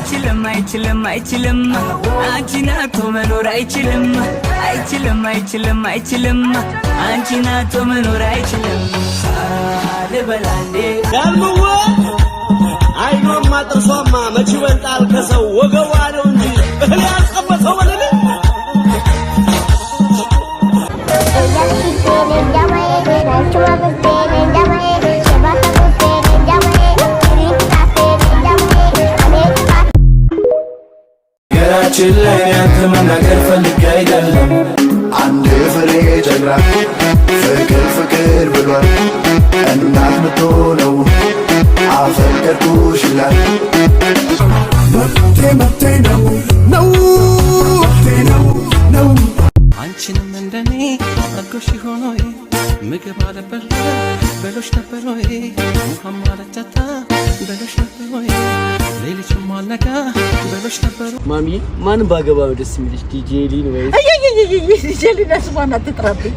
አይችልም፣ አይችልም፣ አይችልም፣ አንቺን አጥቶ መኖር አይችልም፣ አይችልም፣ አይችልም፣ አይችልም፣ አንቺን አጥቶ መኖር አይችልም። ልበል አንዴ። ዳልምዋ አይኗማ ጥርሷማ መች ይበልጣል ከሰው፣ ወገቧ ነው እንጂ እህል ያስቀመሰው በልል። ገራችን ላይ ያንተ መናገር ፈልጌ አይደለም። አንድ ፍሬ ጀግና ፍቅር ፍቅር ብሏል። እናት ምትሆነው አፈቀርኩሽ ይላል። መብቴ መብቴ ነው ነው መብቴ ነው ነው። አንቺንም እንደኔ አድርጎሽ ይሆን ወይ? ምግብ አለበላ በሎሽ ነበር ወይ? ውሃም አልጠጣ በሎሽ ነበር ወይ? ሌሊቱም አልነጋ በሎሽ ነበር? ማሚ፣ ማንም ባገባ ነው ደስ የሚልሽ? ዲጄ ሊን ወይ ዲጄ ሊን ስሟን አትጥራብኝ።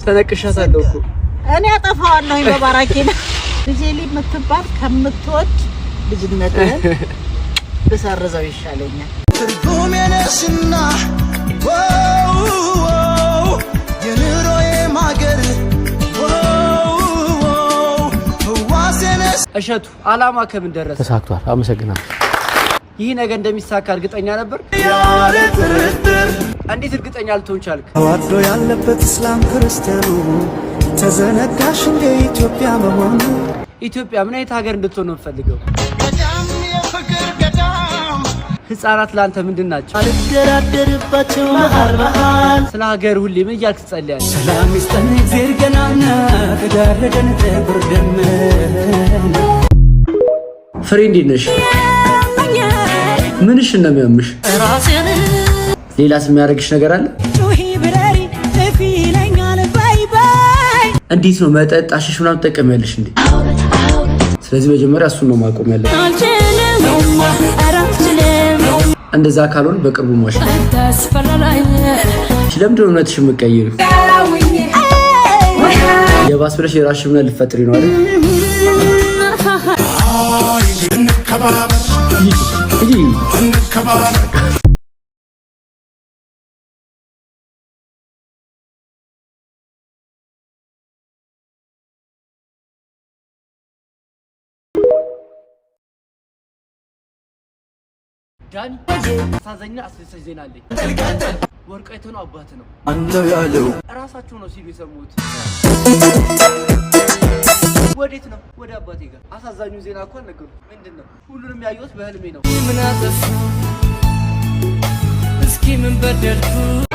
ተነቅሻታለሁ እኮ። እኔ አጠፋዋለሁ በባራኪ ነው። ዲጄ ሊ የምትባል ከምትወድ ልጅነትህን ብሰርዘው ይሻለኛል። ትርጉም የነሽና የኑሮዬ ማገር ህዋሴ ነሽ። እሸቱ፣ አላማ ከምን ደረሰ? ተሳክቷል። አመሰግናለሁ። ይህ ነገር እንደሚሳካ እርግጠኛ ነበር? ያለ ጥርጥር። እንዴት እርግጠኛ ልትሆን ቻልክ? ተዋዶ ያለበት እስላም ክርስቲያኑ፣ ተዘነጋሽ እንደ ኢትዮጵያ መሆኑ? ኢትዮጵያ ምን አይነት ሀገር እንድትሆን ነው የምፈልገው? ህፃናት ለአንተ ምንድን ናቸው? አልደራደርባቸው መሃል መሃል። ስለ ሀገር ሁሌ ምን እያልክ ትጸልያለህ? ሰላም ይስጠን እግዜር ገናና ከጋረደን ጥቁር ደመና። ፍሬ፣ እንዴት ነሽ? ምንሽን ነው የሚያምሽ? ሌላስ የሚያደርግሽ ነገር አለ? እንዴት ነው፣ መጠጥ አሽሽ ምናምን ትጠቀሚያለሽ እንዴ? ስለዚህ መጀመሪያ እሱን ነው ማቆም ያለብን። እንደዛ ካልሆን በቅርቡ ሟሽ። ለምንድን ነው እምነትሽ የምትቀይሪው? የባስ ብለሽ የራስሽ እምነት ልትፈጥሪ ነው አይደል? ሂጂ። ዳኒ፣ አሳዛኝና አስደሳች ዜና አለኝ። ወርቅ አይቶ ነው አባት ነው አንተው ያለው እራሳቸው ነው ሲሉ የሰሙት። ወዴት ነው? ወደ አባቴ ጋር። አሳዛኙ ዜና እኮ አልነገሩም። ምንድን ነው? ሁሉንም ያየሁት በህልሜ ነው። ምን አጠፋሁ? እስኪ ምን በደልኩ?